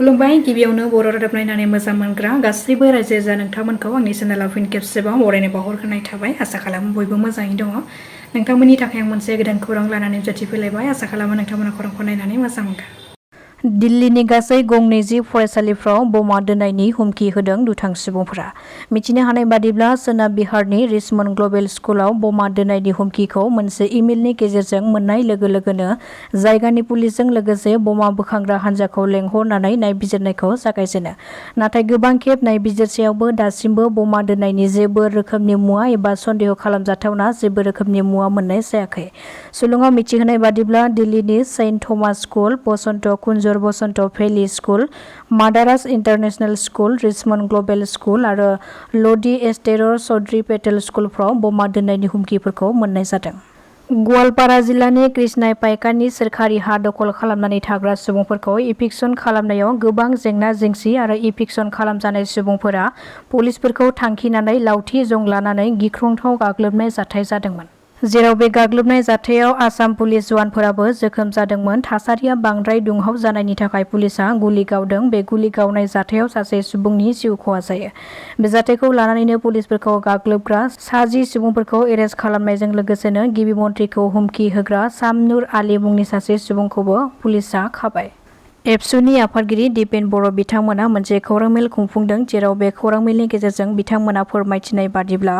खुलुमबाय गिबियावनो बर' रादाब नायनानै मोजां मोनग्रा गासैबो रायजो राजा नोंथांमोनखौ आंनि चेनेलाव फिन खेबसेबाव बरायनाय बावहरग्रोनाय थाबाय। आसा खालामो बयबो मोजाङै दङ। नोंथांमोननि थाखाय आं मोनसे गोदान खौरां लानानै नुजाथिफैलायबाय। आसा खालामो नोंथांमोना खौरांखौ नायनानै मोजां मोनगोन। दिल्लीनि गासै गं 20 फरायसालिफ्राव बमा दोननायनि हुमखि होदों दुथां सुबुंफोरा। मिथिनो हानाय बादिब्ला सोनाब बिहारनि रिचमन्ड ग्लबेल स्कुलाव बमा दोननायनि हुमखिखौ मोनसे इमेलनि गेजेरजों मोननाय लोगो लोगोनो जायगानि पुलिसजों लोगोसे बमा बोखांग्रा हान्जाखौ लेंहरनानै नायबिजिरनायखौ जागायजेनो। नाथाय गोबां खेब नायबिजिरसेयावबो दासिमबो बमा दोननायनि जेबो रोखोमनि मुवा एबा सन्देह खालामजाथावना जेबो रोखोमनि मुवा मोननाय जायाखै। सुलुङाव मिथिहोनाय बादिब्ला दिल्लीनि Saint Thomas school, Vasant Kunj Vasant valley school, Madras international school, Richmond global school आरो ल'डि एस्टेरर चौधरी पेटेल स्कुलफ्राव बमा दोननायनि हुमखिफोरखौ मोननाय जादों। गवालपारा जिल्लानि कृष्णाय पाइकानि सोरखारि हा दखल खालामनानै थाग्रा सुबुंफोरखौ इभिक्सन खालामनायाव गोबां जेंना जेंसि आरो इभिक्सन खालामजानाय सुबुंफोरा पुलिसफोरखौ थांखिनानै लावथि जं लानानै गिख्रंथाव गाग्लोबनाय जाथाय जादोंमोन। जेराव बे गाग्लोबनाय जाथायाव आसाम पुलिस जवानफोराबो जोखोम जादोंमोन। थासारिया बांद्राय दुंहाव जानायनि थाखाय पुलिसआ गुलि गावदों। बे गुलि गावनाय जाथायाव सासे सुबुंनि जिउ खहा जायो। बे जाथायखौ लानानैनो पुलिसफोरखौ गाग्लोबग्रा सा 10 सुबुंफोरखौ एरेस्ट खालामनायजों लोगोसेनो गिबि मन्थ्रिखौ हुमखि होग्रा सामनुर आली मुंनि सासे सुबुंखौबो पुलिसआ खाबाय। एबसुनि आफादगिरि दिपेन बर' बिथांमोना मोनसे खौरांमेल खुंफुंदों। जेराव बे खौरांमेलनि गेजेरजों बिथांमोना फोरमायथिनाय बादिब्ला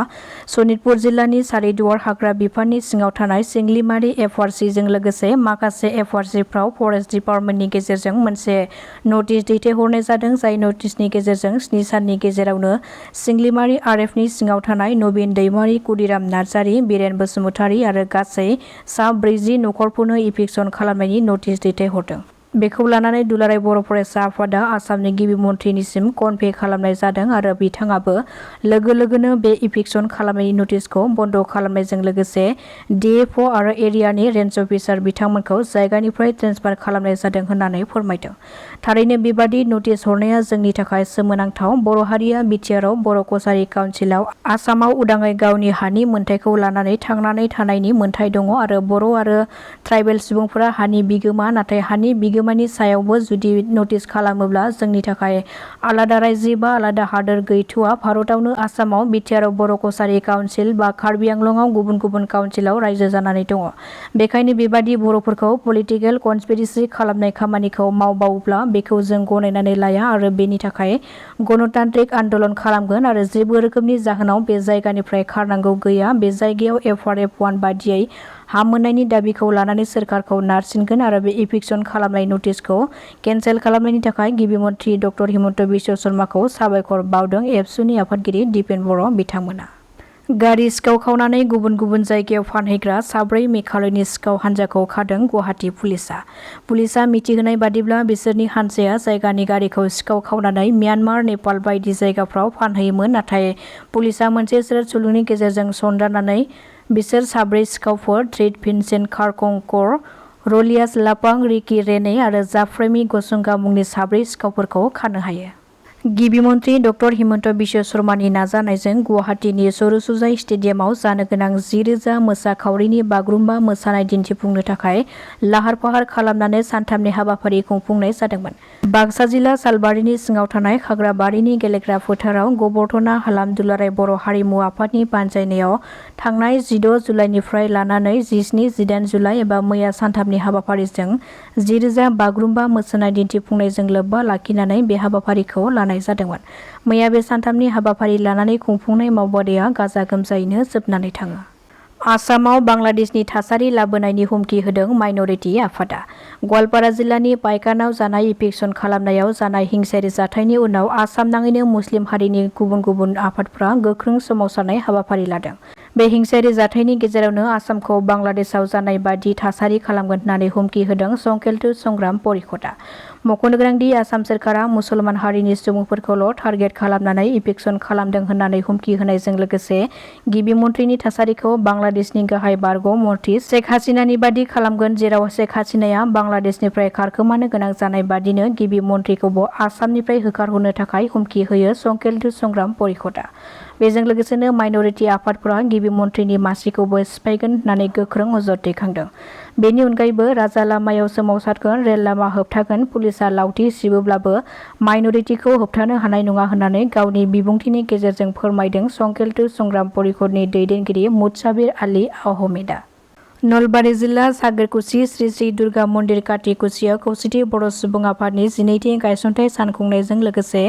सनितपुर जिल्लानि सारिदुवार हाग्रा बिफाननि सिङाव थानाय सिंग्लिमारि एफआरसिजों लोगोसे माखासे एफआरसिफ्राव फरेस्ट डिपार्टमेन्टनि गेजेरजों मोनसे नटिस दैथायहरनाय जादों। जाय नटिसनि गेजेरजों 7 साननि गेजेरावनो सिंग्लिमारि आरएफनि सिङाव थानाय नबिन दैमारि, कुदिराम नार्जारी, बिरेन बसुमतारी आरो गासै सा 40 नखरफोरनो इभिक्सन खालामनायनि नटिस दैथायहरदों। बेखौ लानानै दुलाराय बर' फरायसा आफादा आसामनि गिबि मन्थ्रिनिसिम कनभे खालामनाय जादों आरो बिथाङाबो लोगो लोगोनो बे इभिक्सन खालामनायनि नटिसखौ बन्द खालामनायजों लोगोसे डिएफअ आरो एरियानि रेन्ज अफिसार बिथांमोनखौ जायगानिफ्राय ट्रेन्सफार खालामनाय जादों होननानै फोरमायदों। थारैनो बेबादि नटिस हरनाया जोंनि थाखाय सोमोनांथाव। बर' हारिया बिटिआरआव बर' कसारी काउन्सिलाव आसामाव उदाङै गावनि हानि मोनथायखौ लानानै थांनानै थानायनि मोनथाय दङ आरो बर' आरो ट्राइबेल सुबुंफोरा हानि बिगोमा। नाथाय हानि बिगोमानि सायावबो जुदि नटिस खालामोब्ला जोंनि थाखाय आलादा रायजो बा आलादा हादोर गैथ'आ। भारतआवनो आसामाव बिटिआरआव बर' कसारी काउन्सिल बा कार्बि आंलंआव गुबुन गुबुन काउन्सिलाव रायजो जानानै दङ। बेखायनो बेबादि बर'फोरखौ पलिटिकेल कनस्पिरेसि खालामनाय खामानिखौ मावबावोब्ला बेखौ जों गनायनानै लाया आरो बेनि थाखाय गणतान्त्रिक आन्दलन खालामगोन आरो जेबो रोखोमनि जाहोनाव बे जायगानिफ्राय खारनांगौ गैया। बे जायगायाव एफआरएफ 1 बादियै हा मोननायनि दाबिखौ लानानै सोरखारखौ नारसिनगोन आरो बे इभिक्सन खालामनाय नटिसखौ केन्सेल खालामनायनि थाखाय गिबि मन्थ्रि डक्टर हिमन्त बिश्व शर्माखौ साबायखर बावदों एबसुनि आफादगिरि दिपेन बर' बिथांमोना। गारि सिखाव खावनानै गुबुन गुबुन जायगायाव फानहैग्रा 4 मेघालयनि सिखाव हान्जाखौ खादों गुवाहाटी पुलिसआ। पुलिसआ मिथिहोनाय बादिब्ला बिसोरनि हान्जाया जायगानि गारिखौ सिखाव खावनानै म्यानमार, नेपाल बायदि जायगाफ्राव फानहैयोमोन। नाथाय पुलिसआ मोनसे सोदोब सुलुंनि गेजेरजों सन्दारनानै बिसोर 4 सिखावफोर धृत भिनसेन्ट खारकंकर, रलियास लापां, रिकी रेने आरो जाफ्रेमी गसुंगा मुंनि 4 सिखावफोरखौ खानो हायो। गिबि मन्थ्रि डक्टर हिमन्त बिश्व शर्मानि नाजानायजों गुवाहाटीनि सरुसजाई स्टेडियामाव जानो गोनां 10,000 मोसाखावरिनि बागुरुम्बा मोसानाय दिन्थिफुंनो थाखाय लाहार फाहार खालामनानै सानथामनि हाबाफारि खुंफुंनाय जादोंमोन। बाक्सा जिल्ला सालबारिनि सिङाव थानाय खाग्राबारिनि गेलेग्रा फोथाराव गबर्धना हालाम दुलाराय बर' हारिमु आफादनि बानजायनायाव थांनाय 16 जुलाइनिफ्राय लानानै 17-18 जुलाइ एबा मैया सानथामनि हाबाफारिजों 10,000 बागुरुम्बा मोसानाय दिन्थिफुंनायजों लोब्बा लाखिनानै बे हाबाफारिखौ लानाय जादोंमोन। मैया बे सानथामनि हाबाफारि लानानै खुंफुंनाय मावबादाया गाजा गोमजायैनो जोबनानै थाङो। आसामाव बांलादेशनि थासारि लाबोनायनि हुमखि होदों माइनरिटि आफादा। गवालपारा जिल्लानि पाइकानाव जानाय इभिक्सन खालामनायाव जानाय हिंसायारि जाथायनि उनाव आसाम नाङैनो मुस्लिम हारिनि गुबुन गुबुन आफादफ्रा गोख्रों सोमावसारनाय हाबाफारि लादों। बे हिंसायारि जाथायनि गेजेरावनो आसामखौ बांलादेशआव जानाय बादि थासारि खालामगोन होननानै हुमखि होदों संकेलतु संग्राम परिषदआ। मख'नो गोनांदि आसाम सोरखारा मुसलमान हारिनि सुबुंफोरखौल' टारगेट खालामनानै इभिक्सन खालामदों होननानै हुमखि होनायजों लोगोसे गिबि मन्थ्रिनि थासारिखौ बांलादेशनि गाहाय बारग' मन्थ्रि शेख हासिनानि बादि खालामगोन। जेराव शेख हासिनाया बांलादेशनिफ्राय खारखोमानो गोनां जानाय बादिनो गिबि मन्थ्रिखौबो आसामनिफ्राय होखारहरनो थाखाय हुमखि होयो संकेलतु संग्राम परिषदआ। बेजों लोगोसेनो माइनरिटि आफादफोरा गिबि मन्थ्रिनि मासिखौबो सिफायगोन होननानै गोख्रों अजद दैखांदों। बेनि अनगायैबो राजा लामायाव सोमावसारगोन, रेल लामा होबथागोन, पुलिसा लावथि सिबोब्लाबो माइनरिटिखौ होबथानो हानाय नङा होननानै गावनि बिबुंथिनि गेजेरजों फोरमायदों संकेलटु संग्राम परिषदनि दैदेनगिरि मुसाबिर आली आहमेदा। नलबारि जिल्ला सागरकुसि श्री श्री दुर्गा मन्दिर काटिकुसियाव खौसेथि बर' सुबुं आफादनि 12थि गायसनथाइ सान खुंनायजों लोगोसे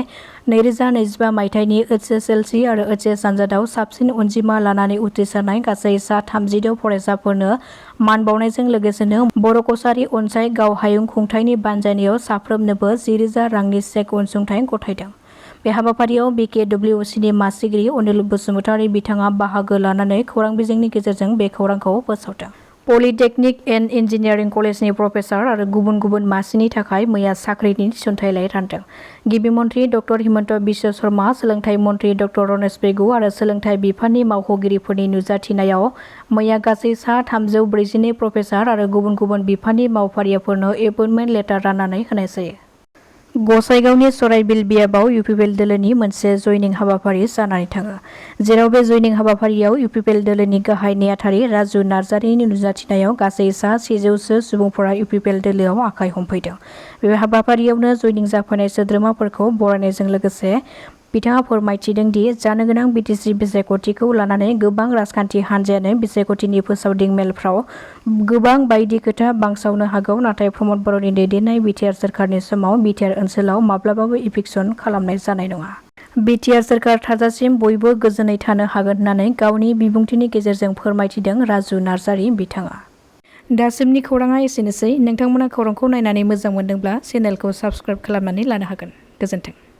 2025 मायथाइनि HSLC आरो HS आनजादाव साबसिन अनजिमा लानानै उथ्रिसारनाय गासै सा 36 फरायसाफोरनो मान बावनायजों लोगोसेनो बर' कसारी अनसाय गाव हायुं खुंथायनि बानजायनायाव साफ्रोमनोबो 10,000 रांनि चेक अनसुंथाइ गथायदों। बे हाबाफारियाव BKWCनि मासिगिरि अनिल बसुमतारी बिथाङा बाहागो लानानै खौरां बिजोंनि गेजेरजों बे खौरांखौ फोसावदों। पलिटेकनिक एन्ड इन्जिनियारिं कलेजनि प्रफेसार आरो गुबुन गुबुन मासिनि थाखाय मैया साख्रिनि थिसनथाइलाइ रानदों। गिबि मन्थ्रि डॉ हिमन्त बिश्व शर्मा, सोलोंथाइ मन्थ्रि डॉ रनेश पेगु आरो सोलोंथाइ बिफाननि मावख'गिरिफोरनि नुजाथिनायाव मैया गासै सा 342 प्रफेसार आरो गुबुन गुबुन बिफाननि मावफारियाफोरनो एपइन्टमेन्ट लेटार राननानै होनाय जायो। गसाइगावनि सराइबिल बियाबाव UPPL दोलोनि मोनसे जयनिं हाबाफारि जानानै थाङो, जेराव बे जयनिं हाबाफारियाव UPPL दोलोनि गाहाय नेहाथारि राजु नार्जारिनि नुजाथिनायाव गासै सा 100 सुबुंफोरा UPPL दोलोआव आखाइ हमफैदों। बे हाबाफारियावनो जयनिं जाफैनाय सोद्रोमाफोरखौ बरायनायजों लोगोसे बिथाङा फोरमायथिदों दि जानो गोनां BTC बिसायख'थिखौ लानानै गोबां राजखान्थि हान्जायानो बिसायख'थिनि फोसावदिं मेलफ्राव गोबां बायदि खोथा बांसावनो हागौ, नाथाय प्रमद बर'नि दैदेननाय BTR सोरखारनि समाव BTR ओनसोलाव माब्लाबाबो इभिक्सन खालामनाय जानाय नङा। BTR सोरखार थाजासिम बयबो गोजोनै थानो हागोन होननानै गावनि बिबुंथिनि गेजेरजों फोरमायथिदों राजु नार्जारि बिथाङा। दासिमनि खौराङा एसेनोसै। नोंथांमोना खौरांखौ नायनानै मोजां मोनदोंब्ला चेनेलखौ साबस्क्राइब खालामनानै लानो हागोन। गोजोन्थों।